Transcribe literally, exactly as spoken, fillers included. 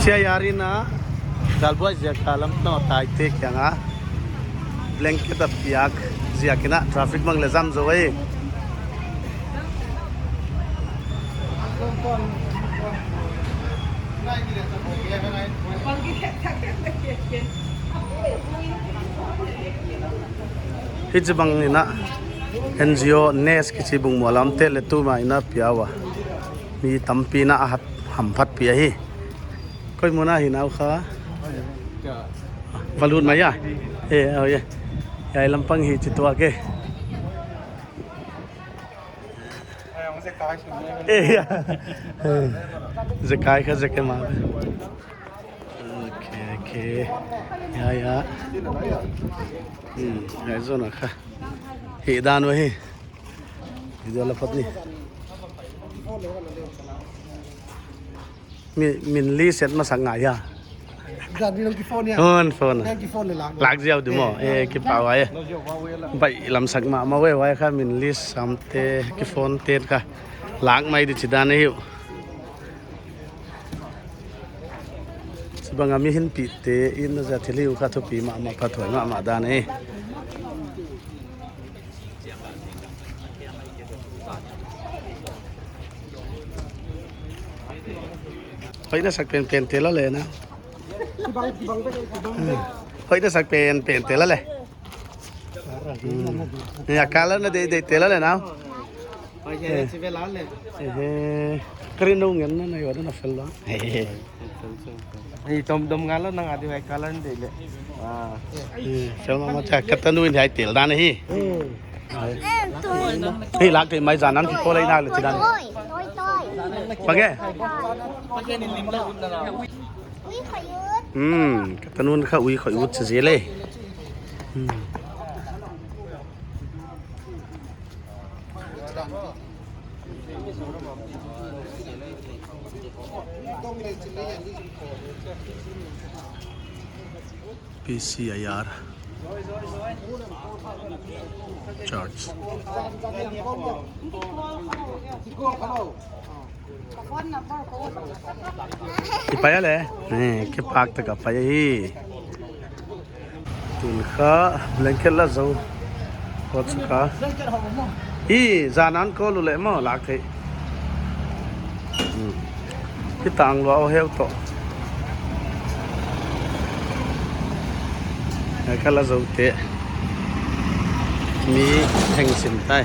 Sia yari na, galbuai ziak a lam tang a taite kiang a blanket a piak ziak in a traffic bang leh jam zaw ei. Hichibang in a N G O Nest kichi Bungmual a omte leh tuma in a pia ua. Mi tampi in a hat hamphatpih ahi. Koi mun a hi nau kha? Va lut mai a? Eh, oh yeah. Hiai lampang hi chi tuak e. Eh, ya. Zekai kha zeke ma. Okay, okay. Ya, ya. Hmm, ya zona kha. Hi dan wa hi. Hi dan la pat ni. Mi, min list set masak ngai a. Jan ni nong ki phone ya. Phone, phone. Nong ki phone leh lak. Lak ziau di maw. Eh, kipahhuai e. Baihlam sak mahmah e, huai kha min list samte, ki phone te kha. Lak mai di chi dan ahi uh. Chibang a mi hinpihte in na zat thil uh kha thupi mahmah, phathuai mahmah dan e. Hoih na sak penpen te la leh na. Hoih na sak penpen te la leh. Hmm. Ya, color na deih deih te la leh na. Hoih, eh, chi ve la leh. Eh, eh. Kari nung ngen na na yo na fel la. Hei, tom, tom ngal lo nang adi huai color deih leh. Ah. Hmm, fel mahmah cha, ka tanu in hiai tel dan hi. Hmm. Hei, lak theih mai, zan nan ki call leh na leh chi dan. Toi, toi, toi. Bang e? Ui, khoih ut. Hmm, ka tanun kha ui khoih ut chi zel e. Hmm. P C I R Church. I pai a leh, eh, kipak tak a pai hi. Tun kha blanket la zou. Kot sa kha. I, zan nan call uleh maw, lak theih. Hmm. Ki tang lua o heu toh. Hiai kha la zou te. Mi heng sim tai.